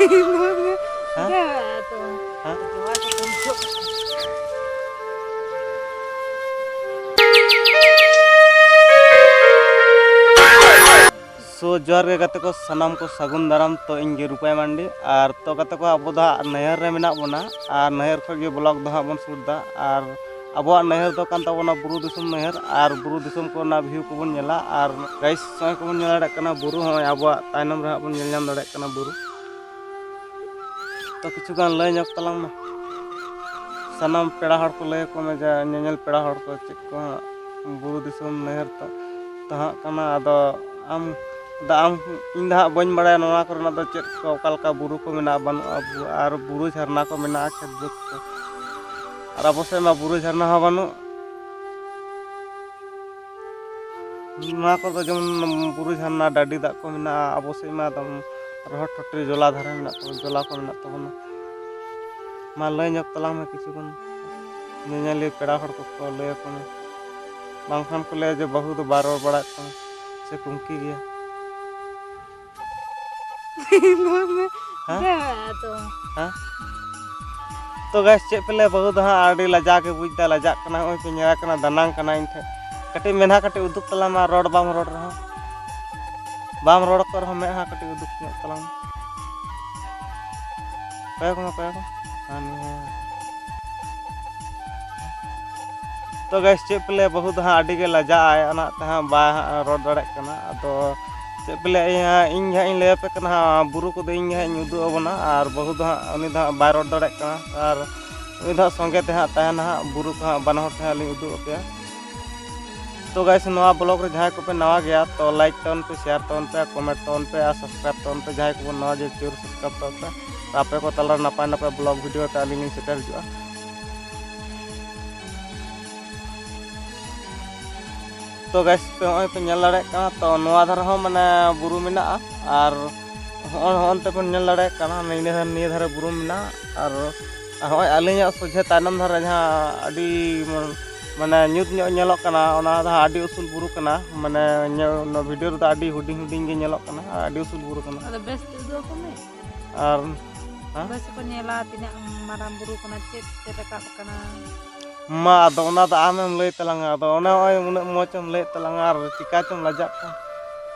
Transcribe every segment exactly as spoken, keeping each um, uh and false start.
ᱦᱮᱸ? ᱦᱮᱸ? So, ᱡᱚᱦᱟᱨ ᱜᱮ ᱜᱟᱛᱮ ᱠᱚ, ᱥᱟᱱᱟᱢ ᱠᱚ ᱥᱟᱹᱜᱩᱱ ᱫᱟᱨᱟᱢ᱾ ᱛᱚ, ᱤᱧ ᱜᱮ ᱨᱩᱯᱟᱭ ᱢᱟᱱᱰᱤ᱾ ᱟᱨ ᱛᱚ ᱜᱟᱛᱮ ᱠᱚ, ᱟᱵᱚ ᱫᱚ ᱦᱟᱸᱜ ᱱᱟᱹᱭᱦᱟᱹᱨ ᱨᱮ ᱢᱮᱱᱟᱜ ᱵᱚᱱᱟ, ᱟᱨ ᱱᱟᱹᱭᱦᱟᱹᱨ ᱠᱷᱚᱱ ᱜᱮ ᱵᱞᱚᱜ ᱫᱚ ᱦᱟᱸᱜ ᱵᱚᱱ ᱥᱩᱴ ᱫᱟ᱾ ᱟᱨ ᱟᱵᱚᱣᱟᱜ ᱱᱟᱹᱭᱦᱟᱹᱨ ᱫᱚ ᱠᱟᱱ ᱛᱟᱵᱚᱱᱟ ᱵᱩᱨᱩ ᱫᱤᱥᱚᱢ ᱱᱟᱹᱭᱦᱟᱹᱨ, ᱟᱨ ᱵᱩᱨᱩ ᱫᱤᱥᱚᱢ ᱠᱚᱨᱮᱱᱟᱜ ᱵᱷᱤᱭᱩ ᱠᱚᱵᱚᱱ ᱧᱮᱞᱟ᱾ ᱟᱨ ᱜᱟᱭᱤᱥ, ᱱᱚᱜᱼᱚᱭ ᱠᱚᱵᱚᱱ ᱧᱮᱞ ᱫᱟᱲᱮᱭᱟᱜ ᱠᱟᱱᱟ ᱵᱩᱨᱩ, ᱦᱚᱸᱜᱼᱚᱭ ᱟᱵᱚᱣᱟᱜ ᱛᱟᱭᱱᱚᱢ ᱨᱮ ᱦᱟᱸᱜ ᱵᱚᱱ ᱧᱮᱞ ᱧᱟᱢ ᱫᱟᱲᱮᱭᱟᱜ ᱠᱟᱱᱟ ᱵᱩᱨᱩ᱾ ᱛᱚ, ᱠᱤᱪᱷᱩ ᱜᱟᱱ ᱞᱟᱹᱭ ᱧᱚᱜ ᱛᱟᱞᱟᱝ ᱢᱮ᱾ ᱥᱟᱱᱟᱢ ᱯᱮᱲᱟ ᱦᱚᱲ ᱠᱚ ᱞᱟᱹᱭ ᱟᱠᱚ ᱢᱮ ᱡᱮ, ᱧᱮᱧᱮᱞ ᱯᱮᱲᱟ ᱦᱚᱲ ᱠᱚ, ᱪᱮᱫ ᱠᱚ ᱦᱟᱸᱜ ᱵᱩᱨᱩ ᱫᱤᱥᱚᱢ ᱱᱟᱹᱭᱦᱟᱹᱨ ᱛᱚ ᱛᱟᱦᱮᱸ ᱠᱟᱱᱟ᱾ ᱟᱫᱚ ᱟᱢ, ᱫᱟ ᱟᱢ, ᱤᱧ ᱫᱚ ᱦᱟᱸᱜ ᱵᱟᱹᱧ ᱵᱟᱲᱟᱭᱟ ᱱᱚᱣᱟ ᱠᱚᱨᱮᱱᱟᱜ ᱫᱚ ᱪᱮᱫ ᱠᱚ, ᱚᱠᱟ ᱞᱮᱠᱟ ᱵᱩᱨᱩ ᱠᱚ ᱢᱮᱱᱟᱜᱼᱟ, ᱵᱟᱹᱱᱩᱜᱼᱟ, ᱵᱩ-, ᱟᱨ ᱵᱩᱨᱩ ᱡᱷᱟᱨᱱᱟ ᱠᱚ ᱢᱮᱱᱟᱜᱼᱟ, ᱠᱷᱮᱛ ᱵᱟᱹᱫᱽ ᱠᱚ᱾ ᱟᱨ ᱟᱵᱚ ᱥᱮᱫ ᱢᱟ ᱵᱩᱨᱩ ᱡᱷᱟᱨᱱᱟ ᱦᱚᱸ ᱵᱟᱹᱱᱩᱜ᱾ ᱱᱚᱣᱟ ᱠᱚᱨᱮ ᱫᱚ ᱡᱮᱢᱚᱱ ᱵᱩᱨᱩ ᱡᱷᱟᱨᱱᱟ, ᱰᱟᱹᱰᱤ ᱫᱟᱜ ᱠᱚ ᱢᱮᱱᱟᱜᱼᱟ, ᱟᱵᱚ ᱥᱮᱫ ᱢᱟ ᱮᱠᱫᱚᱢ ᱨᱚᱦᱚᱲ ᱴᱷᱚᱴᱨᱤ ᱡᱚᱞᱟ ᱫᱷᱟᱨᱮ ᱢᱮᱱᱟᱜ ᱛᱟᱵᱚᱱᱟ, ᱡᱚᱞᱟ ᱠᱚ ᱢᱮᱱᱟᱜ ᱛᱟᱵᱚᱱᱟ᱾ ᱢᱟ ᱞᱟᱹᱭ ᱧᱚᱜ ᱛᱟᱞᱟᱝ ᱢᱮ ᱠᱤᱪᱷᱩ ᱜᱟᱱ, ᱧᱮᱧᱮᱞᱤᱭᱟᱹ ᱯᱮᱲᱟ ᱦᱚᱲ ᱠᱚᱠᱚ ᱞᱟᱹᱭ ᱟᱠᱚ ᱢᱮ, ᱵᱟᱝᱠᱷᱟᱱ ᱠᱚ ᱞᱟᱹᱭᱟ ᱡᱮ ᱵᱟᱹᱦᱩ ᱫᱚ ᱵᱟᱭ ᱨᱚᱲ ᱵᱟᱲᱟᱭᱮᱫ ᱛᱟᱢᱟ ᱥᱮ ᱠᱩᱝᱠᱤ ᱜᱮᱭᱟ᱾ ᱦᱮᱸ? ᱦᱮᱸ? ᱛᱚ ᱜᱟᱭᱥ, ᱪᱮᱫ ᱯᱮ ᱞᱟᱹᱭᱟ, ᱵᱟᱹᱦᱩ ᱫᱚ ᱦᱟᱸᱜ ᱟᱹᱰᱤ ᱞᱟᱡᱟᱣ ᱜᱮ ᱵᱩᱡᱽ ᱫᱟ, ᱞᱟᱡᱟᱜ ᱠᱟᱱᱟ, ᱱᱚᱜᱼᱚᱭ ᱯᱮ ᱧᱮᱞ ᱠᱟᱱᱟ, ᱫᱟᱱᱟᱝ ᱠᱟᱱᱟ ᱤᱧ ᱴᱷᱮᱱ᱾ ᱠᱟᱹᱴᱤᱡ ᱢᱮᱫᱦᱟ ᱠᱟᱹᱴᱤᱡ ᱩᱫᱩᱜ ᱛᱟᱞᱟᱝ ᱢᱮ, ᱟᱨ ᱨᱚᱲ ᱵᱟᱢ ᱨᱚᱲ ᱨᱮᱦᱚᱸ, ᱵᱟᱢ ᱨᱚᱲ ᱠᱚᱜ ᱨᱮᱦᱚᱸ ᱢᱮᱫᱦᱟ ᱠᱟᱹᱴᱤᱡ ᱩᱫᱩᱜ ᱧᱚᱜ ᱛᱟᱞᱟᱝ ᱢᱮ᱾ ᱠᱚᱭᱚᱜ ᱢᱮ, ᱠᱚᱭᱚᱜ ᱢᱮ᱾ ᱦᱟᱱᱮ᱾ ᱛᱚ ᱜᱟᱭᱥ, ᱪᱮᱫ ᱯᱮ ᱞᱟᱹᱭᱟ, ᱵᱟᱹᱦᱩ ᱫᱚ ᱦᱟᱸᱜ ᱟᱹᱰᱤ ᱜᱮ ᱞᱟᱡᱟᱜ ᱟᱭ, ᱚᱱᱟ ᱛᱮ ᱦᱟᱸᱜ ᱵᱟᱭ ᱦᱟᱸᱜ ᱨᱚᱲ ᱫᱟᱲᱮᱭᱟᱜ ᱠᱟᱱᱟ᱾ ᱟᱫᱚ ᱪᱮᱫ ᱯᱮ ᱞᱟᱹᱭᱟ, ᱤᱧ ᱦᱟᱸᱜ, ᱤᱧ ᱜᱮ ᱦᱟᱸᱜ ᱤᱧ ᱞᱟᱹᱭ ᱟᱯᱮ ᱠᱟᱱᱟ ᱦᱟᱸᱜ, ᱵᱩᱨᱩ ᱠᱚᱫᱚ ᱤᱧ ᱜᱮ ᱦᱟᱸᱜ ᱤᱧ ᱩᱫᱩᱜ ᱟᱵᱚᱱᱟ, ᱟᱨ ᱵᱟᱹᱦᱩ ᱫᱚ ᱦᱟᱸᱜ ᱩᱱᱤ ᱫᱚ ᱦᱟᱸᱜ ᱵᱟᱭ ᱨᱚᱲ ᱫᱟᱲᱮᱭᱟᱜ ᱠᱟᱱᱟ, ᱟᱨ ᱩᱱᱤ ᱫᱚ ᱦᱟᱸᱜ ᱥᱚᱸᱜᱮ ᱛᱮ ᱦᱟᱸᱜ ᱛᱟᱦᱮᱱᱟ ᱦᱟᱸᱜ, ᱵᱩᱨᱩ ᱠᱚ ᱦᱟᱸᱜ ᱵᱟᱱᱟ ᱦᱚᱲ ᱛᱮ ᱦᱟᱸᱜ ᱞᱤᱧ ᱩᱫᱩᱜ ᱟᱯᱮᱭᱟ᱾ ᱛᱚ ᱜᱟᱭᱥ, ᱱᱚᱣᱟ ᱵᱞᱚᱜ ᱨᱮ ᱡᱟᱦᱟᱸᱭ ᱠᱚᱯᱮ ᱱᱟᱣᱟ ᱜᱮᱭᱟ, ᱛᱚ ᱞᱟᱭᱤᱠ ᱛᱟᱵᱚᱱ ᱯᱮ, ᱥᱮᱭᱟᱨ ᱛᱟᱵᱚᱱ ᱯᱮ, ᱠᱚᱢᱮᱱᱴ ᱛᱟᱵᱚᱱ ᱯᱮ, ᱟᱨ ᱥᱟᱵᱥᱠᱨᱟᱭᱤᱵ ᱛᱟᱵᱚᱱ ᱯᱮ᱾ ᱡᱟᱦᱟᱸᱭ ᱠᱚᱵᱚᱱ ᱱᱟᱣᱟ ᱜᱮᱭᱟ, ᱥᱤᱭᱳᱨ ᱥᱟᱵᱥᱠᱨᱟᱭᱤᱵ ᱛᱟᱵᱚᱱ ᱯᱮ᱾ ᱟᱯᱮ ᱠᱚ ᱛᱟᱞᱟᱨᱮ ᱱᱟᱯᱟᱭ ᱱᱟᱯᱟᱭ ᱵᱞᱚᱜ ᱵᱷᱤᱰᱤᱭᱳ ᱛᱮ ᱟᱹᱞᱤᱧ ᱞᱤᱧ ᱥᱮᱴᱮᱨ ᱦᱤᱡᱩᱜᱼᱟ᱾ ᱛᱚ ᱜᱟᱭᱥ, ᱯᱮ ᱱᱚᱜᱼᱚᱭ ᱯᱮ ᱧᱮᱞ ᱫᱟᱲᱮᱭᱟᱜ ᱠᱟᱱᱟ, ᱛᱚ ᱱᱚᱣᱟ ᱫᱷᱟᱨᱮ ᱦᱚᱸ ᱢᱟᱱᱮ ᱵᱩᱨᱩ ᱢᱮᱱᱟᱜᱼᱟ, ᱟᱨ ᱦᱚᱸᱜᱼᱚᱭ, ᱦᱚᱸᱜᱼᱚᱭ ᱱᱚᱛᱮ ᱯᱮ ᱧᱮᱞ ᱫᱟᱲᱮᱭᱟᱜ ᱠᱟᱱᱟ, ᱱᱤᱭᱟᱹ ᱫᱷᱟᱨᱮ, ᱱᱤᱭᱟᱹ ᱫᱷᱟᱨᱮ ᱵᱩᱨᱩ ᱢᱮᱱᱟᱜᱼᱟ, ᱟᱨ ᱦᱚᱸᱜᱼᱚᱭ ᱟᱹᱞᱤᱧᱟᱜ ᱥᱚᱡᱷᱮ ᱛᱟᱭᱱᱚᱢ ᱫᱷᱟᱨᱮ ᱡᱟᱦᱟᱸ ᱟᱹᱰᱤ ᱢᱚᱱ-, ᱢᱟᱱᱮ ᱧᱩᱛ ᱧᱚᱜ ᱧᱮᱞᱚᱜ ᱠᱟᱱᱟ, ᱚᱱᱟ ᱫᱚ ᱦᱟᱸᱜ ᱟᱹᱰᱤ ᱩᱥᱩᱞ ᱵᱩᱨᱩ ᱠᱟᱱᱟ᱾ ᱢᱟᱱᱮ ᱧᱮ-, ᱱᱚᱣᱟ ᱵᱷᱤᱰᱤᱭᱳ ᱨᱮᱫᱚ ᱟᱹᱰᱤ ᱦᱩᱰᱤᱧ ᱦᱩᱰᱤᱧ ᱜᱮ ᱧᱮᱞᱚᱜ ᱠᱟᱱᱟ, ᱟᱨ ᱟᱹᱰᱤ ᱩᱥᱩᱞ ᱵᱩᱨᱩ ᱠᱟᱱᱟ᱾ ᱟᱫᱚ ᱵᱮᱥ ᱛᱮ ᱩᱫᱩᱜ ᱟᱠᱚ ᱢᱮ᱾ ᱟᱨ, ᱦᱮᱸ? ᱛᱚᱵᱮ ᱥᱮᱠᱚ ᱧᱮᱞᱟ ᱛᱤᱱᱟᱹᱜ ᱢᱟᱨᱟᱝ ᱵᱩᱨᱩ ᱠᱟᱱᱟ, ᱪᱮᱫ ᱛᱮ ᱨᱟᱠᱟᱵ ᱠᱟᱱᱟ᱾ ᱢᱟ, ᱟᱫᱚ ᱚᱱᱟ ᱫᱚ ᱟᱢᱮᱢ ᱞᱟᱹᱭ ᱛᱟᱞᱟᱝᱟ᱾ ᱟᱫᱚ ᱚᱱᱮ ᱱᱚᱜᱼᱚᱭ ᱩᱱᱟᱹᱜ ᱢᱚᱡᱽ ᱮᱢ ᱞᱟᱹᱭᱮᱫ ᱛᱟᱞᱟᱝᱟ, ᱟᱨ ᱪᱤᱠᱟ ᱪᱚᱢ ᱞᱟᱡᱟᱜ ᱠᱟᱱ᱾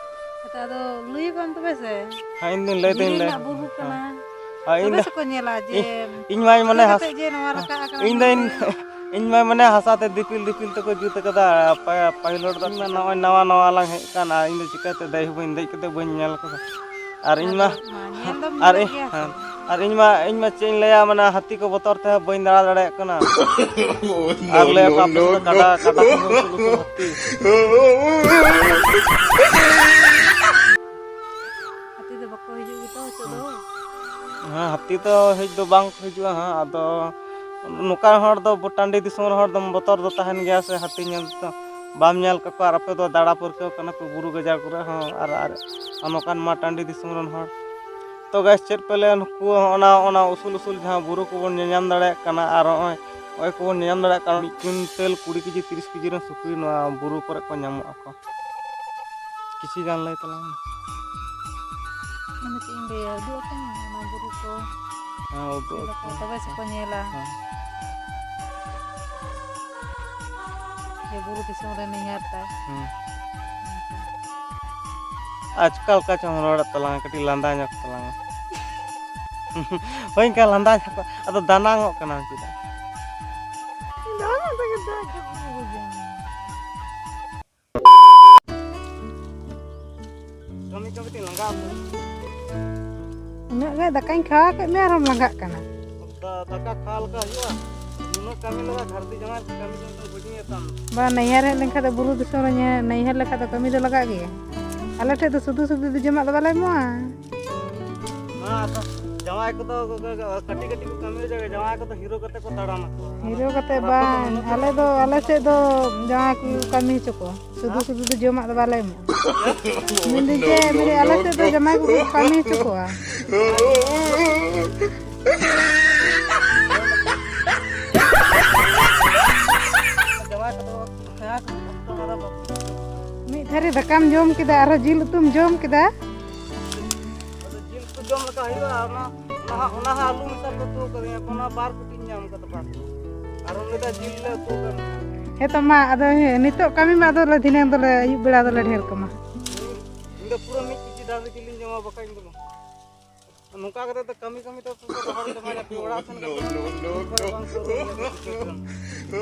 ᱟᱫᱚ ᱞᱟᱹᱭ ᱵᱟᱝ ᱛᱚᱵᱮ ᱥᱮ? ᱦᱮᱸ, ᱤᱧ ᱫᱚᱧ ᱞᱟᱹᱭ ᱫᱚᱧ ᱫᱷᱤᱨᱤ ᱞᱟᱹᱭ᱾ ᱨᱮᱱᱟᱜ ᱵᱩᱨᱩ ᱠᱟᱱᱟ᱾ ᱦᱮᱸ, ᱤᱧ ᱛᱚᱵᱮ ᱫᱚ, ᱥᱮᱠᱚ ᱧᱮᱞᱟ ᱡᱮ ᱤᱧ, ᱤᱧ ᱢᱟᱧ ᱪᱤᱠᱟᱹ ᱢᱚᱱᱮ ᱦᱟᱥ-, ᱠᱟᱛᱮ ᱡᱮ ᱱᱚᱣᱟ ᱨᱟᱠᱟᱵ ᱟᱠᱟᱱᱟ ᱤᱧ ᱫᱚᱧ, ᱢᱮᱱᱛᱮ᱾ ᱤᱧ ᱢᱟᱧ ᱢᱚᱱᱮ ᱦᱟᱥᱟ ᱛᱮ ᱫᱤᱯᱤᱞ ᱫᱤᱯᱤᱞ ᱛᱮᱠᱚ ᱡᱩᱛ ᱟᱠᱟᱫᱟ᱾ ᱯᱟ-, ᱯᱟᱭᱞᱚᱴ ᱫᱚ ᱤᱧ ᱢᱟ ᱱᱚᱜᱼᱚᱭ ᱱᱟᱣᱟ ᱱᱟᱣᱟ ᱞᱟᱝ ᱦᱮᱡ ᱟᱠᱟᱱ, ᱟᱨ ᱤᱧ ᱫᱚ ᱪᱤᱠᱟᱹᱛᱮ ᱫᱮᱡ ᱦᱚᱸ ᱵᱟᱹᱧ ᱫᱮᱡ ᱠᱟᱛᱮ ᱵᱟᱹᱧ ᱧᱮᱞ ᱠᱟᱫᱟ᱾ ᱟᱨ ᱤᱧ ᱢᱟ, ᱟᱫᱚ ᱢᱟ ᱧᱮᱞ ᱫᱚᱢ ᱟᱨ ᱧᱮᱞᱮᱫ ᱤᱧ, ᱜᱮᱭᱟ ᱥᱮ᱾ ᱦᱮᱸ, ᱟᱨ ᱤᱧ ᱢᱟ, ᱤᱧ ᱢᱟ ᱪᱮᱫ ᱤᱧ ᱞᱟᱹᱭᱟ, ᱢᱟᱱᱮ ᱦᱟᱹᱛᱤ ᱠᱚ ᱵᱚᱛᱚᱨ ᱛᱮ ᱵᱟᱹᱧ ᱫᱟᱬᱟ ᱫᱟᱲᱮᱭᱟᱜ ᱠᱟᱱᱟ᱾ ᱟᱨ ᱞᱟᱹᱭ ᱟᱠᱚ ᱟᱯᱮ ᱥᱮᱫ ᱫᱚ ᱠᱟᱰᱟ, ᱠᱟᱰᱟ ᱠᱚ ᱩᱥᱩᱞ ᱩᱥᱩᱞ ᱦᱟᱹᱛᱤ᱾ ᱦᱟᱹᱛᱤ ᱫᱚ ᱵᱟᱠᱚ ᱦᱤᱡᱩᱜ ᱜᱮᱛᱚ ᱱᱤᱛᱚᱜ ᱫᱚ᱾ ᱦᱮᱸ, ᱦᱟᱹᱛᱤ ᱫᱚ ᱦᱮᱡ ᱫᱚ ᱵᱟᱝ ᱠᱚ ᱦᱤᱡᱩᱜᱼᱟ ᱦᱟᱸᱜ᱾ ᱟᱫᱚ ᱱᱚᱝᱠᱟ ᱦᱚᱲ ᱫᱚ ᱵᱚ-, ᱴᱟᱺᱰᱤ ᱫᱤᱥᱚᱢ ᱨᱮᱱ ᱦᱚᱲ ᱫᱚ ᱵᱚᱛᱚᱨ ᱫᱚ ᱛᱟᱦᱮᱱ ᱜᱮᱭᱟ ᱥᱮ, ᱦᱟᱹᱛᱤ ᱧᱮᱞ ᱛᱮ ᱵᱟᱢ ᱧᱮᱞ ᱠᱟᱠᱚᱣᱟ᱾ ᱟᱨ ᱟᱯᱮ ᱫᱚ ᱫᱟᱬᱟ ᱯᱟᱹᱨᱠᱟᱹᱣ ᱠᱟᱱᱟ ᱯᱮ ᱵᱩᱨᱩ ᱜᱟᱡᱟᱲ ᱠᱚᱨᱮ ᱦᱚᱸ, ᱟᱨ, ᱟᱨ ᱱᱚᱝᱠᱟᱱ ᱢᱟ ᱴᱟᱺᱰᱤ ᱫᱤᱥᱚᱢ ᱨᱮᱱ ᱦᱚᱲ᱾ ᱛᱚ ᱜᱟᱭᱥ, ᱪᱮᱫ ᱯᱮ ᱞᱟᱹᱭᱟ, ᱱᱩᱠᱩ ᱚᱱᱟ, ᱚᱱᱟ ᱩᱥᱩᱞ ᱩᱥᱩᱞ ᱡᱟᱦᱟᱸ ᱵᱩᱨᱩ ᱠᱚᱵᱚᱱ ᱧᱮᱧᱟᱢ ᱫᱟᱲᱮᱭᱟᱜ ᱠᱟᱱᱟ, ᱟᱨ ᱱᱚᱜᱼᱚᱭ, ᱱᱚᱜᱼᱚᱭ ᱠᱚᱵᱚᱱ ᱧᱮᱧᱟᱢ ᱫᱟᱲᱮᱭᱟᱜ ᱠᱟᱱᱟ, ᱢᱤᱫ ᱠᱩᱭᱤᱱᱴᱮᱞ ᱠᱩᱲᱤ ᱠᱮᱡᱤ, ᱛᱤᱨᱤᱥ ᱠᱮᱡᱤ ᱨᱮᱱ ᱥᱩᱠᱨᱤ ᱱᱚᱣᱟ ᱵᱩᱨᱩ ᱠᱚᱨᱮ ᱠᱚ ᱧᱟᱢᱚᱜ ᱟᱠᱚ᱾ ᱠᱤᱪᱷᱤ ᱜᱟᱱ ᱞᱟᱹᱭ ᱛᱟᱞᱟᱝ ᱢᱮ᱾ ᱢᱟᱱᱮ ᱪᱮᱫ ᱤᱧ ᱞᱟᱹᱭᱟ, ᱩᱫᱩᱜ ᱟᱠᱚ ᱢᱮ ᱚᱱᱟ ᱵᱩᱨᱩ ᱠᱚ᱾ ᱦᱮᱸ, ᱩᱫᱩᱜ ᱧᱮᱞ ᱟᱠᱚ, ᱟᱠᱚ᱾ ᱛᱚᱵᱮ ᱥᱮᱠᱚ ᱧᱮᱞᱟ᱾ ᱦᱮᱸ᱾ ᱡᱮ ᱵᱩᱨᱩ ᱫᱤᱥᱚᱢ ᱨᱮ ᱱᱟᱹᱭᱦᱟᱨ ᱛᱟᱭ᱾ ᱦᱮᱸ᱾ ᱟᱪᱠᱟ ᱞᱮᱠᱟ ᱪᱚᱢ ᱨᱚᱲᱮᱫ ᱛᱟᱞᱟᱝᱟ, ᱠᱟᱹᱴᱤᱡ ᱞᱟᱸᱫᱟ ᱧᱚᱜ ᱛᱟᱞᱟᱝᱟ᱾ ᱦᱳᱭ, ᱤᱱᱠᱟ ᱞᱟᱸᱫᱟ ᱧᱚᱜ, ᱟᱫᱚ ᱫᱟᱱᱟᱝᱚᱜ ᱠᱟᱱᱟᱢ ᱪᱮᱫᱟᱜ? ᱤᱧ ᱫᱚ ᱚᱱᱟ ᱛᱮᱜᱮ ᱫᱟᱜ ᱡᱟᱹᱯᱩᱫ ᱵᱩᱡᱷᱟᱹᱣᱟ᱾ ᱠᱟᱹᱢᱤ ᱠᱟᱹᱢᱤ ᱛᱮᱧ ᱞᱟᱸᱜᱟ ᱩᱛᱟᱹᱨ᱾ ᱩᱱᱟᱹᱜ ᱜᱮ ᱫᱟᱠᱟᱧ ᱠᱷᱟᱣᱟ ᱠᱮᱫ ᱢᱮᱭᱟ ᱟᱨᱦᱚᱸᱢ ᱞᱟᱸᱜᱟᱜ ᱠᱟᱱᱟ᱾ ᱫᱟ-, ᱫᱟᱠᱟ ᱠᱷᱟᱣᱟ ᱞᱮᱠᱟ ᱦᱩᱭᱩᱜᱼᱟ? ᱱᱩᱱᱟᱹᱜ ᱠᱟᱹᱢᱤ ᱞᱟᱜᱟ ᱜᱷᱟᱹᱨᱫᱤ ᱡᱟᱶᱟᱭ ᱠᱟᱹᱢᱤ ᱫᱚ ᱢᱤᱫᱴᱟᱝ ᱵᱟᱹᱧ ᱤᱭᱟᱹ ᱛᱟᱢ᱾ ᱵᱟ, ᱱᱟᱹᱭᱦᱟᱹᱨ ᱦᱮᱡ ᱞᱮᱱᱠᱷᱟᱱ ᱫᱚ ᱵᱩᱨᱩ ᱫᱤᱥᱚᱢ ᱨᱮ ᱧᱮ-, ᱱᱟᱹᱭᱦᱟᱹᱨ ᱞᱮᱠᱷᱟᱱ ᱫᱚ ᱠᱟᱹᱢᱤ ᱫᱚ ᱞᱟᱜᱟᱜ ᱜᱮᱭᱟ᱾ ᱟᱞᱮ ᱴᱷᱮᱡ ᱫᱚ ᱥᱩᱫᱷᱩ ᱥᱩᱫᱷᱩ ᱫᱚ ᱡᱚᱢᱟᱜ ᱫᱚ ᱵᱟᱞᱮ ᱮᱢᱚᱜᱼᱟ᱾ ᱢᱟ ᱟᱫᱚ ᱡᱟᱶᱟᱭ ᱠᱚᱫᱚ ᱠᱟᱹᱴᱤᱡ ᱠᱟᱹᱴᱤᱡ ᱠᱚ ᱠᱟᱹᱢᱤ ᱦᱚᱪᱚ ᱜᱮ, ᱡᱟᱶᱟᱭ ᱠᱚᱫᱚ ᱦᱤᱨᱳ ᱠᱟᱛᱮ ᱠᱚ ᱫᱟᱬᱟᱱᱟ ᱠᱚ᱾ ᱦᱤᱨᱳ ᱠᱟᱛᱮ ᱟᱨ ᱟᱯᱮ ᱫᱚ ᱵᱟᱝ, ᱢᱚᱱᱮ ᱟᱞᱮ ᱫᱚ, ᱟᱞᱮ ᱥᱮᱫ ᱫᱚ ᱡᱟᱶᱟᱭ ᱠᱚ ᱠᱟᱹᱢᱤ ᱦᱚᱪᱚ ᱠᱚᱣᱟ᱾ ᱥᱩᱫᱷᱩ ᱥᱩᱫᱷᱩ ᱫᱚ ᱡᱚᱢᱟᱜ ᱫᱚ ᱵᱟᱞᱮ ᱮᱢᱚᱜᱼᱟ᱾ ᱢᱮᱱᱫᱟᱹᱧ ᱪᱮᱫ, ᱢᱮᱱᱫᱟᱹᱧ ᱟᱞᱮ ᱥᱮᱫ ᱫᱚ ᱡᱟᱢᱟᱭ ᱠᱚᱠᱚ ᱠᱟᱹᱢᱤ ᱦᱚᱪᱚ ᱠᱚᱣᱟ᱾ ᱟᱨᱮ, ᱫᱟᱠᱟᱢ ᱡᱚᱢ ᱠᱮᱫᱟ, ᱟᱨᱦᱚᱸ ᱡᱤᱞ ᱩᱛᱩᱢ ᱡᱚᱢ ᱠᱮᱫᱟ? ᱟᱫᱚ ᱡᱤᱞ ᱩᱛᱩ ᱡᱚᱢ ᱞᱮᱠᱟ ᱦᱩᱭᱩᱜᱼᱟ, ᱚᱱᱟ, ᱚᱱᱟ ᱦᱚᱸ, ᱚᱱᱟ ᱦᱚᱸ ᱟᱹᱞᱩ ᱢᱮᱥᱟ ᱠᱚ ᱩᱛᱩ ᱠᱟᱹᱫᱤᱧᱟ, ᱚᱱᱟ ᱵᱟᱨ ᱠᱩᱴᱤᱧ ᱧᱟᱢ ᱠᱟᱫᱟ, ᱵᱟᱨ᱾ ᱟᱨ ᱩᱱᱤ ᱫᱚ ᱡᱤᱞ ᱞᱮ ᱩᱛᱩ ᱠᱟᱫᱟ᱾ ᱦᱮᱸ ᱛᱚ ᱢᱟ, ᱟᱫᱚ ᱦᱮᱸ, ᱱᱤᱛᱚᱜ ᱠᱟᱹᱢᱤ ᱢᱟ, ᱟᱫᱚ ᱞᱮ ᱫᱷᱤᱱᱟᱹᱝ ᱫᱚᱞᱮ ᱟᱹᱭᱩᱵ ᱵᱮᱲᱟ ᱫᱚᱞᱮ ᱰᱷᱮᱨ ᱠᱟᱢᱟ᱾ ᱤᱧ ᱫᱚ ᱯᱩᱨᱟᱹ ᱢᱤᱫ ᱠᱮᱡᱤ ᱰᱟᱝᱨᱤ ᱡᱤᱞᱤᱧ ᱡᱚᱢᱟ, ᱵᱟᱠᱷᱟᱡ ᱤᱧ ᱫᱚ ᱵᱟᱝ᱾ ᱱᱚᱝᱠᱟ ᱠᱟᱛᱮ ᱫᱚ ᱠᱟᱹᱢᱤ ᱠᱟᱹᱢᱤ ᱛᱮ ᱨᱚᱦᱚᱲ ᱪᱟᱵᱟᱭᱟ, ᱯᱮ ᱚᱲᱟᱜ ᱥᱮᱱ ᱠᱟᱛᱮ ᱵᱟᱝ ᱠᱚ ᱩᱨᱩᱢ ᱢᱮᱭᱟ᱾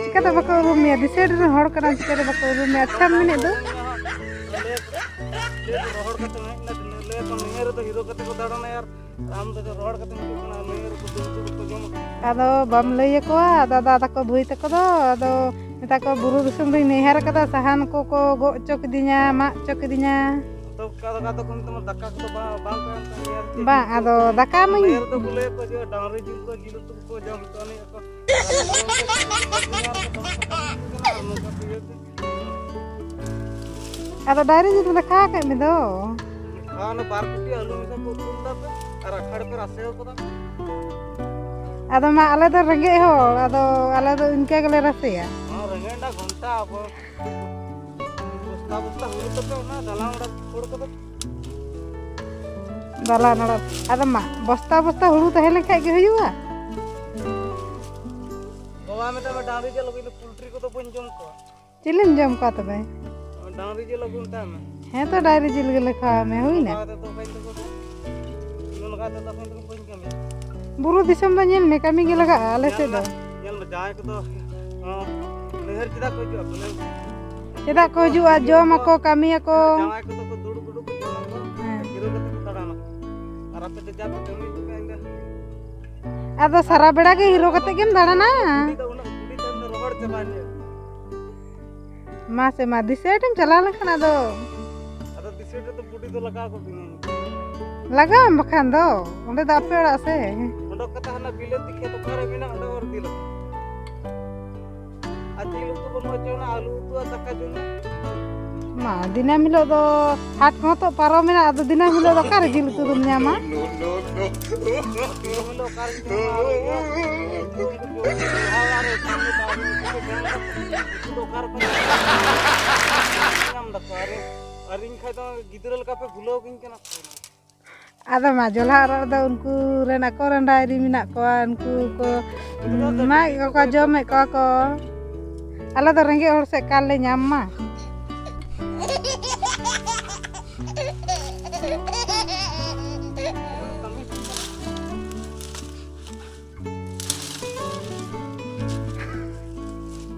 ᱪᱤᱠᱟᱹᱛᱮ ᱵᱟᱠᱚ ᱩᱨᱩᱢ ᱢᱮᱭᱟ? ᱫᱤᱥᱟᱹ ᱨᱮᱱ ᱦᱚᱲ ᱠᱟᱱᱟᱢ, ᱪᱤᱠᱟᱹᱛᱮ ᱵᱟᱠᱚ ᱩᱨᱩᱢ ᱢᱮᱭᱟ? ᱟᱪᱪᱷᱟᱢ ᱢᱮᱱᱮᱫ ᱫᱚ᱾ ᱞᱟᱹᱭ ᱟᱠᱚ, ᱞᱟᱹᱭ ᱟᱠᱚ ᱨᱚᱦᱚᱲ ᱠᱟᱛᱮ ᱦᱮᱡ ᱮᱱᱟ, ᱞᱟᱹᱭ ᱟᱠᱚ ᱱᱟᱹᱭᱦᱟᱹᱨ ᱨᱮᱫᱚ ᱦᱤᱨᱳ ᱠᱟᱛᱮ ᱠᱚ ᱫᱟᱬᱟᱱᱟ ᱭᱟᱨ, ᱟᱢ ᱫᱚ ᱨᱚᱦᱚᱲ ᱠᱟᱛᱮ ᱦᱤᱡᱩᱜ ᱠᱟᱱᱟ, ᱱᱟᱹᱭᱦᱟᱹᱨ ᱨᱮᱫᱚ ᱫᱩᱲᱩᱵ ᱫᱩᱲᱩᱵ ᱠᱚ ᱡᱚᱢᱟ᱾ ᱟᱫᱚ ᱵᱟᱢ ᱞᱟᱹᱭ ᱟᱠᱚᱣᱟ, ᱫᱟᱫᱟ ᱛᱟᱠᱚ, ᱵᱷᱟᱹᱭ ᱛᱟᱠᱚ ᱫᱚ, ᱟᱫᱚ ᱢᱮᱛᱟ ᱠᱚᱣᱟ, ᱵᱩᱨᱩ ᱫᱤᱥᱚᱢ ᱨᱤᱧ ᱱᱟᱹᱭᱦᱟᱹᱨ ᱟᱠᱟᱫᱟ, ᱥᱟᱦᱟᱱ ᱠᱚᱠᱚ ᱜᱚᱜ ᱦᱚᱪᱚ ᱠᱤᱫᱤᱧᱟ, ᱢᱟᱜ ᱦᱚᱪᱚ ᱠᱤᱫᱤᱧᱟ᱾ ᱟᱫᱚ ᱚᱠᱟ ᱫᱚ, ᱟᱫᱚ ᱠᱚ ᱢᱮᱛᱟᱢᱟ, ᱫᱟᱠᱟ ᱠᱚᱫᱚ ᱵᱟᱝ, ᱵᱟᱝ ᱠᱚ ᱮᱢ ᱠᱟᱜ ᱢᱮᱭᱟ ᱟᱨᱠᱤ? ᱵᱟᱝ, ᱟᱫᱚ ᱫᱟᱠᱟ ᱢᱟᱧ ᱱᱟᱹᱭᱦᱟᱹᱨ ᱨᱮᱫᱚ ᱠᱚ ᱞᱟᱹᱭ ᱟᱠᱚ ᱡᱮ ᱰᱟᱝᱨᱤ ᱡᱤᱞ ᱠᱚ, ᱡᱤᱞ ᱩᱛᱩ ᱠᱚ ᱡᱚᱢ ᱦᱚᱪᱚ ᱟᱹᱱᱤᱡ ᱟᱠᱚ᱾ ᱟᱫᱚ ᱰᱟᱭᱨᱤ ᱡᱤᱞ ᱞᱮᱠᱷᱟ ᱠᱮᱫ ᱢᱮ ᱫᱚ᱾ ᱟᱨ ᱚᱱᱟ ᱵᱟᱨ ᱠᱩᱴᱤ ᱟᱹᱞᱩ ᱢᱮᱥᱟ ᱠᱚ ᱩᱛᱩ ᱞᱮᱫᱟ ᱯᱮ ᱟᱨ ᱟᱠᱷᱟᱲ ᱯᱮ ᱨᱟᱥᱮ ᱠᱟᱫᱟ᱾ ᱟᱫᱚ ᱢᱟ, ᱟᱞᱮ ᱫᱚ ᱨᱮᱸᱜᱮᱡ ᱦᱚᱲ, ᱟᱫᱚ ᱟᱞᱮ ᱫᱚ ᱤᱱᱠᱟᱹ ᱜᱮᱞᱮ ᱨᱟᱥᱮᱭᱟ᱾ ᱦᱚᱸ, ᱨᱮᱸᱜᱮᱡ ᱨᱮᱱᱟᱜ ᱜᱷᱚᱱᱴᱟ ᱟᱵᱚ᱾ ᱵᱚᱥᱛᱟ ᱵᱚᱥᱛᱟ ᱦᱩᱲᱩ ᱛᱟᱯᱮ ᱚᱱᱟ ᱫᱟᱞᱟᱝ ᱚᱲᱟᱜ ᱠᱷᱳᱲ ᱠᱚᱫᱚ᱾ ᱫᱟᱞᱟᱱ ᱚᱲᱟᱜ, ᱟᱫᱚ ᱢᱟ, ᱵᱚᱥᱛᱟ ᱵᱚᱥᱛᱟ ᱦᱩᱲᱩ ᱛᱟᱦᱮᱸ ᱞᱮᱱ ᱠᱷᱟᱡ ᱜᱮ ᱦᱩᱭᱩᱜᱼᱟ᱾ ᱵᱟᱵᱟ ᱢᱮᱛᱟᱭ ᱢᱮ, ᱰᱟᱝᱨᱤ ᱡᱤᱞ ᱟᱹᱜᱩᱭ ᱢᱮ, ᱯᱳᱞᱴᱨᱤ ᱠᱚᱫᱚ ᱵᱟᱹᱧ ᱡᱚᱢ ᱠᱚᱣᱟ᱾ ᱪᱤᱞᱤᱢ ᱡᱚᱢ ᱠᱚᱣᱟ ᱛᱚᱵᱮ? ᱰᱟᱝᱨᱤ ᱡᱤᱞ ᱟᱹᱜᱩ ᱢᱮᱛᱟᱭ ᱢᱮ᱾ ᱦᱮᱸ ᱛᱚ, ᱰᱟᱝᱨᱤ ᱡᱤᱞ ᱜᱮᱞᱮ ᱠᱷᱟᱣᱟ ᱢᱮ, ᱦᱩᱭᱱᱟ? ᱱᱚᱝᱠᱟ ᱠᱟᱛᱮ ᱫᱚ ᱵᱟᱹᱧ ᱫᱚ ᱵᱟᱹᱧ ᱠᱟᱹᱢᱤᱭᱟ᱾ ᱵᱩᱨᱩ ᱫᱤᱥᱚᱢ ᱫᱚ ᱧᱮᱞ ᱢᱮ, ᱠᱟᱹᱢᱤ ᱜᱮ ᱞᱟᱜᱟᱜᱼᱟ ᱟᱞᱮ ᱧᱮᱞ ᱥᱮᱫ ᱢᱮ, ᱫᱚ᱾ ᱧᱮᱞ ᱢᱮ, ᱡᱟᱦᱟᱸᱭ ᱠᱚᱫᱚ, ᱚ, ᱱᱟᱹᱭᱦᱟᱹᱨ ᱪᱮᱫᱟᱜ ᱠᱚ ᱦᱤᱡᱩᱜᱼᱟ? ᱪᱮᱫᱟᱜ ᱠᱚ ᱦᱤᱡᱩᱜᱼᱟ? ᱡᱚᱢ ᱟᱠᱚ, ᱠᱟᱹᱢᱤᱭᱟᱠᱚ᱾ ᱡᱟᱶᱟᱭ ᱠᱚᱫᱚ ᱠᱚ ᱫᱩᱲᱩᱵ ᱫᱩᱲᱩᱵ ᱠᱚ ᱡᱚᱢ ᱟᱠᱚ, ᱦᱮᱸ᱾ ᱡᱤᱨᱟᱹᱣ ᱠᱟᱛᱮ ᱠᱚ ᱫᱟᱬᱟᱱᱟ᱾ ᱟᱨ ᱟᱯᱮ ᱫᱚ ᱡᱟ ᱯᱮ ᱠᱟᱹᱢᱤ ᱠᱟᱱ ᱫᱚ᱾ ᱟᱫᱚ ᱥᱟᱨᱟ ᱵᱮᱲᱟ ᱜᱮ ᱦᱤᱨᱳ ᱠᱟᱛᱮ ᱜᱮᱢ ᱫᱟᱬᱟᱱᱟ? ᱠᱩᱲᱤ ᱫᱚ ᱩᱱᱟᱹᱜ ᱠᱩᱲᱤ ᱫᱚ ᱨᱚᱦᱚᱲ ᱪᱟᱵᱟᱭᱮᱱ ᱜᱮᱭᱟ᱾ ᱢᱟ ᱥᱮ ᱢᱟ, ᱫᱤᱥᱟᱹᱭ ᱴᱷᱮᱱ ᱪᱟᱞᱟᱣ ᱞᱮᱱᱠᱷᱟᱱ ᱟᱫᱚ᱾ ᱟᱫᱚ ᱫᱤᱥᱟᱹᱭ ᱴᱷᱮᱱ ᱫᱚ ᱵᱩᱰᱤ ᱫᱚ ᱞᱟᱜᱟᱣ ᱠᱚ ᱵᱤᱱᱟ᱾ ᱞᱟᱜᱟᱣᱟᱢ ᱵᱟᱠᱷᱟᱱ ᱫᱚ, ᱚᱸᱰᱮ ᱫᱚ ᱟᱯᱮ ᱚᱲᱟᱜ ᱥᱮ᱾ ᱚᱰᱚᱠ ᱠᱟᱛᱮ ᱦᱟᱱᱟ ᱵᱤᱞᱟᱹᱛᱤ ᱠᱷᱮᱛ ᱚᱠᱟᱨᱮ ᱢᱮᱱᱟᱜ, ᱚᱸᱰᱮ ᱚᱨ ᱤᱫᱤ ᱞᱮᱠᱷᱟᱱ᱾ ᱟᱨ ᱡᱤᱞ ᱩᱛᱩ ᱵᱟᱹᱱᱩᱜᱼᱟ, ᱪᱮ ᱚᱱᱟ ᱟᱹᱞᱩ ᱩᱛᱩ ᱟᱨ ᱫᱟᱠᱟ ᱡᱚᱢ ᱢᱮ᱾ ᱢᱟ, ᱫᱤᱱᱟᱹᱢ ᱦᱤᱞᱳᱜ ᱫᱚ ᱦᱟᱴ ᱠᱚᱦᱚᱸ ᱛᱚ ᱯᱟᱨᱚᱢ ᱢᱮᱱᱟᱜᱼᱟ, ᱟᱫᱚ ᱫᱤᱱᱟᱹᱢ ᱦᱤᱞᱳᱜ ᱫᱚ ᱚᱠᱟᱨᱮ ᱡᱤᱞ ᱩᱛᱩ ᱫᱚᱢ ᱧᱟᱢᱟ? ᱫᱤᱱᱟᱹᱢ ᱦᱤᱞᱳᱜ ᱚᱠᱟᱨᱮ ᱡᱤᱞ ᱧᱟᱢᱟ? ᱟᱨ ᱤᱭᱟᱹ, ᱩᱛᱩ ᱠᱚ ᱡᱚᱢ ᱢᱮ, ᱡᱚᱦᱟᱨ ᱟᱨ ᱩᱛᱩ ᱠᱚ ᱡᱚᱢ ᱢᱮ᱾ ᱩᱛᱩ ᱫᱚ ᱚᱠᱟ ᱨᱮᱠᱚ ᱧᱟᱢᱟ? ᱟᱨ ᱟᱨ ᱤᱧ ᱠᱷᱟᱡ ᱫᱚ ᱜᱤᱫᱽᱨᱟᱹ ᱞᱮᱠᱟ ᱯᱮ ᱵᱷᱩᱞᱟᱹᱣ ᱠᱤᱧ ᱠᱟᱱᱟ᱾ ᱟᱫᱚ ᱢᱟ, ᱡᱚᱞᱦᱟ ᱚᱲᱟᱜ ᱨᱮᱫᱚ ᱩᱱᱠᱩ ᱨᱮᱱ ᱟᱠᱚ ᱨᱮᱱ ᱰᱟᱝᱨᱤ ᱢᱮᱱᱟᱜ ᱠᱚᱣᱟ, ᱩᱱᱠᱩ ᱠᱚ ᱢᱟᱜ ᱠᱚᱣᱟ, ᱡᱚᱢᱮᱫ ᱠᱚᱣᱟ ᱠᱚ᱾ ᱟᱞᱮ ᱫᱚ ᱨᱮᱸᱜᱮᱡ ᱦᱚᱲ ᱥᱮ ᱮᱠᱟᱞ ᱞᱮ ᱧᱟᱢ ᱢᱟ᱾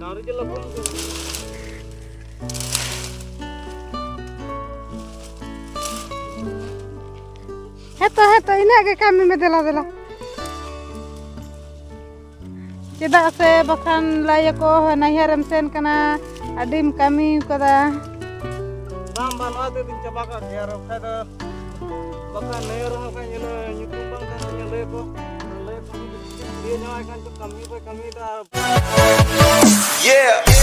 ᱰᱟᱝᱨᱤ ᱡᱤᱞ ᱞᱮ ᱯᱷᱳᱱ ᱠᱮᱫᱟ᱾ ᱦᱮᱸᱛᱚ, ᱦᱮᱸᱛᱚ, ᱤᱱᱟᱹᱜ ᱜᱮ ᱠᱟᱹᱢᱤ ᱢᱮ, ᱫᱮᱞᱟ, ᱫᱮᱞᱟ᱾ ᱪᱮᱫᱟᱜ ᱥᱮ ᱵᱟᱠᱷᱟᱱ ᱞᱟᱹᱭᱟᱠᱚ, "ᱱᱟᱹᱭᱦᱟᱹᱨᱮᱢ ᱥᱮᱱ ᱠᱟᱱᱟ, ᱟᱹᱰᱤᱢ ᱠᱟᱹᱢᱤ ᱠᱟᱫᱟ᱾" ᱵᱟᱝ, ᱵᱟᱝ, ᱱᱚᱣᱟ ᱛᱮᱫᱚᱧ ᱪᱟᱵᱟ ᱠᱟᱜ ᱜᱮᱭᱟ, ᱟᱨ ᱵᱟᱠᱷᱟᱡ ᱫᱚ, ᱵᱟᱠᱷᱟᱱ ᱱᱟᱹᱭᱦᱟᱹᱨ ᱨᱮᱦᱚᱸ ᱠᱷᱟᱡ ᱧᱮᱞ ᱧᱩᱛᱩᱢ ᱵᱟᱝ ᱛᱟᱦᱮᱱ ᱛᱤᱧᱟ, ᱞᱟᱹᱭᱟᱠᱚ, ᱞᱟᱹᱭᱟᱠᱚ, "ᱩᱱᱤ ᱫᱚ ᱪᱮᱫ ᱠᱩᱲᱤᱭᱟᱹ ᱡᱟᱶᱟᱭ ᱠᱟᱱ ᱪᱚ, ᱠᱟᱹᱢᱤ ᱵᱟᱭ ᱠᱟᱹᱢᱤᱭᱮᱫᱟ", ᱟᱨ Yeah.